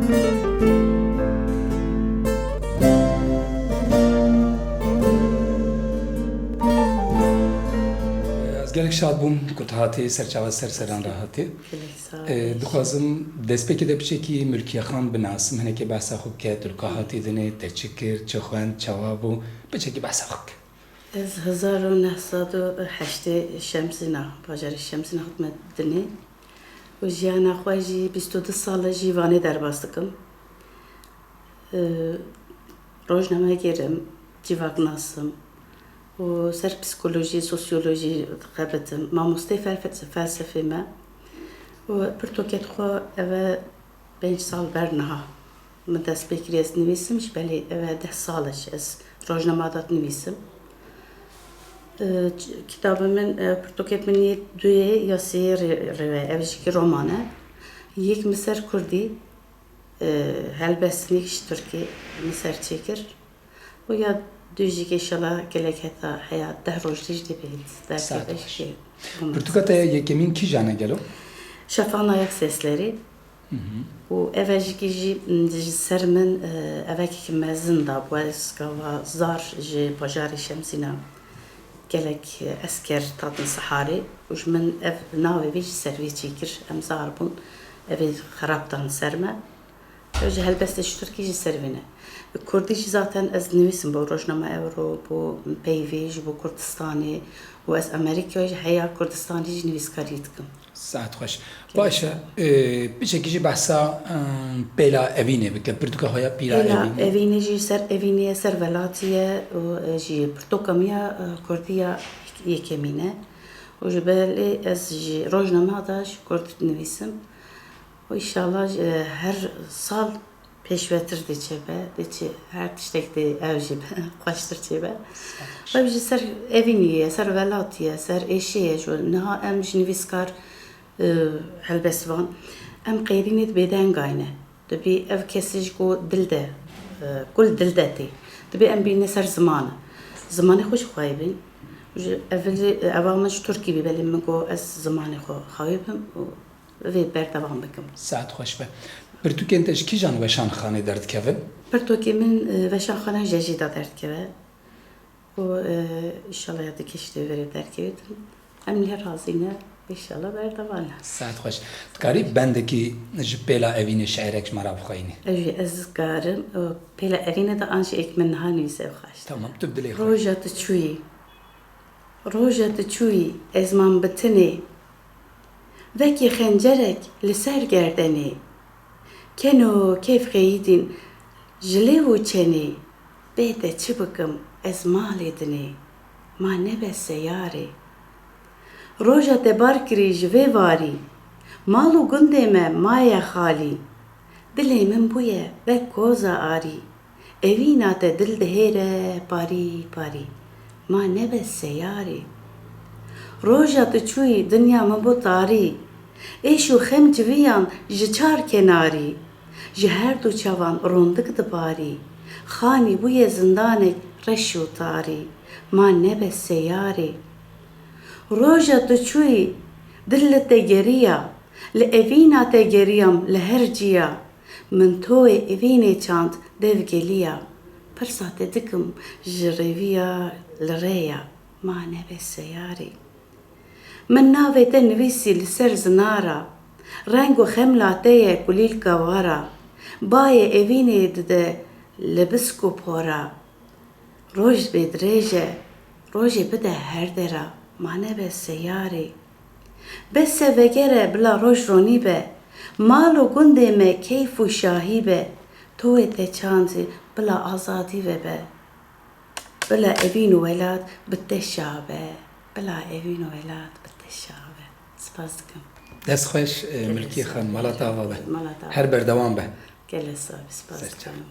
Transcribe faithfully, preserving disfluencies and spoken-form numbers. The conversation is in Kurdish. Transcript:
Ez gelek şad bûm ku tu hatî, serçava ser seran re hatî. Gelek sağ ol. Ee, dixwazim destpêkê de piçekî Mulkiye Xan binasim, hinekê behsa xwe bike, tu li ka hatî dinê, te çi kir, çi xwend, çawa bû, piçekî behsa xwe bike. Ez hezar û neh sed û heştê Şemsîna, bajarê Şemsîna hatime dinê. Û jiyana xwe jî bîst û du sal e jî Vanê derbas dikim. Ee, rojnamegêr im, civaknas im û ser psîkolojî, sosyolojî dixebitim. Mamosteyê fel-, felsefê me û pirtûkê xwe eve pênc sal ber niha min dest pê kiriye ez dinivîsim, ji belê eve deh sal e ji ez rojnama de dinivîsim. Ee, ç-, kitabê min, e, pirtûkê min yê duyê ya sêyê rê-, rêve, ev jî ki roman e. Yek min ser kurdî, e, helbestinêk ji tirkî min ser çêkir. Û ya dû jî ki inşallah gelek heta heya deh roj dî jî dê bihêt. Saet derkeve baş. Jî ki Pirtûka te ya yekemîn kîjan e gelo? Şafak Nayak Sesleri. Hı hı. Û eve jî ki jî, m, ji ser min, e, evekî mezin da bû. Ez gava zar ji bajarê Şemsîna gelek, e, esker tatin Siharê û ji min ev navê vê ji ser vê çêkir. Em zar bûn, evê xerab dan ser me. Ew ji helbestê ji Tirkî jî ser vê ne. Bi Kurdî jî zaten ez nivîsim bo Rojnama Ewro, bo Peyvê, ji bo Kurdistanê û ez Amerîkayê jî heya Kurdistanê jî nivîskariyê dikim. Saet xweş. Gelek Baş e, sağ ol. E, piçekî jî behsa, e, Pêla Evînê bike. Pirtûka xwe ya Pîra Pêla Evînê. Evînê jî ser Evînê ye, ser welatî ye û, e, jî pirtûka min ya, e, Kurdî ya yekemîn e. Û ji belê ez jî rojnama de ji Kurd dinivîsim. Û înşallah, e, her sal pêşvetir dê çêbe, dê çê her tiştek dê ew jî be, xweştir çêbe. Ew jî ser evînî ye, ser welatî ye, ser êşê ye ji niha em ji nivîskar, e, helbestvan, em qeyrînê di bêdengayne. Dibî ev kesê ji ku dil de, e, kul dil de tê. Dibê em bîne ser ziman. Zimanê xwe jî xwayê bîn. Ji evilî, eva min ji Tirkî bî, belê min got ez zimanê xwe xwayê bim û vê berdewam bikim. Saet xweş be. Pirtûkên te ji kîjan weşanxanê derdikevin? Pirtûkê min, e, weşanxaneya Jejî de derdikeve. Û, e, înşallah ya dikiştê verê derkevîtin. Em lê razî ne, înşallah berdewam ne. Saet xweş. Dikarî bendekî ji Pêla Evînê şi'rek ji me re bixweyînî? Ew jî ez dikarim. Û Pêla Evînê de an jî êk min niha nivîse ew xweş. Tamam, tu bi dilê xwe. Roja tu çûyî. Roja tu çûyî, ez mam bi tinê. Vekî xencerek li ser gerdenê. Keno kêf xeyîdîn ji lêv û çenê. Bê te çi bikim, ez malê dinê. Ma nebe seyarê. Roja te bar kirî ji vê varî. Mal û gundê me maye xalî. Dilê min bûye wek koza arî. Evîna te dil dihêre parî parî. Ma nebe seyarî. Roja tu çûyî dinya min bû tarî. Êş û xem civiyan ji çar kenarî. Ji her du çavan rondik dibarî. Xanî bûye zindanek reş û tarî. Ma nebe seyarî. Roja tu çûyî dil li te geriya. Li evîna te geriyam li her ciya. Min toyê evînê çand dev geliya. Pirsa te dikim ji rêviya li rêya. Ma nebe seyarî. Min navê te nivîsî li ser zinara. Reng û xemla te ye kulîlka wara. Bayê evînê dide li bisk û pora. Roj bê dirêj e, rojê bide her dera, ma nebe seyarê. Bes e vegere bila roj ronî be, mal û gundê me keyf û şahî be, toyê te çandî bila azadî vebe. Bila evîn û welat bi te şa be, bila evîn û welat bi te şa be. Spas dikim. Dest xweş, e, Gelek Mulkî sağ Xan, ol. Mala te ava be. Mala te ava. Her berdewam be. Gelek sağ ol, spas Ser çav. dikim.